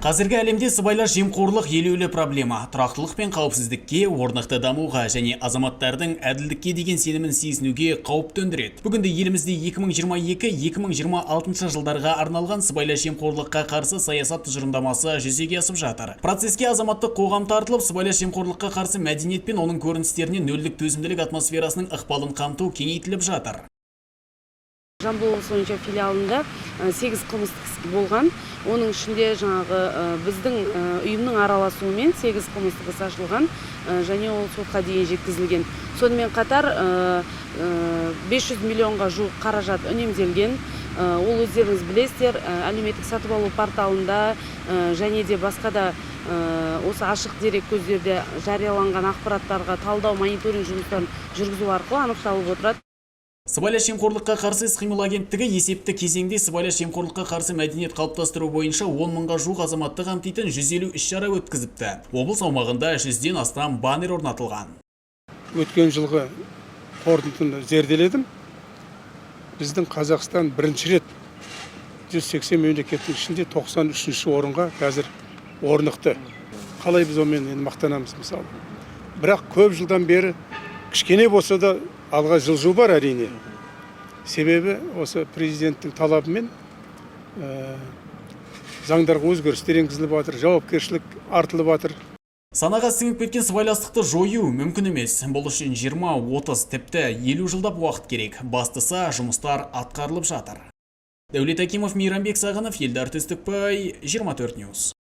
Қазіргі әлемде сыбайлас жемқорлық елеулі проблема. Тұрақтылық пен қауіпсіздікке, орнықты дамуға және азаматтардың әділдікке деген сенімін сезінуге қауіп төндіреді. Бүгінде елімізде 2022-2026 жылдарға арналған сыбайлас жемқорлыққа қарсы саясат тұжырымдамасы жүзеге асып жатыр. Процеске азаматтық қоғам тартылып, сыбайлас жемқорлыққа қарсы мәдениет пен оның көріністеріне нөлдік төзімділік атмосферасының ықпалын қамту кеңейтіліп жатыр. Жамбыл облысы бойынша филиалында сегіз қылмыстық іс болған. Оның ішінде жаңағы біздің ұйымның араласуымен сегіз қылмыстық іс ашылған және ол сотқа дейін жеткізілген. Сонымен қатар 500 миллионға жуық қаражат үнемделген. Ол, өздеріңіз білесіздер, әлеуметтік сатып алу порталында және де басқа да осы ашық дерек көздерде жарияланған ақпараттарға талдау, мониторинг жұмыстарын жүргізу арқылы анықталып отырады. Сыбайлас жемқорлыққа қарсы іс-қимыл агенттігі есепті кезеңде сыбайлас жемқорлыққа қарсы мәдениет қалыптастыру бойынша 10 мыңға жуық азаматты қамтитын 150 іс-шара өткізіпті. Облыс аумағында 100-ден астам баннер орнатылған. Өткен жылғы қорытындыны зерделедім. Біздің Қазақстан бірінші рет 180 мемлекеттің ішінде 93 орынға қазір орнықты. Қалай біз онымен енді мақтанамыз, мысалы? Бірақ көп жылдан бері кішкене болса да алға жылжу бар, әрине. Себебі осы президенттің талабымен заңдарға өзгерістер енгізіліп жатыр, жауапкершілік артылып жатыр. Санаға сіңіп кеткен сыбайластықты жою мүмкін емес. Бұл үшін 20, 30, тіпті 50 жылдап уақыт керек. Бастысы, жұмыстар атқарылып жатыр. Дәулет Акимов, Мейрамбек Сағынов, Елдар Түстікбай, 24 News.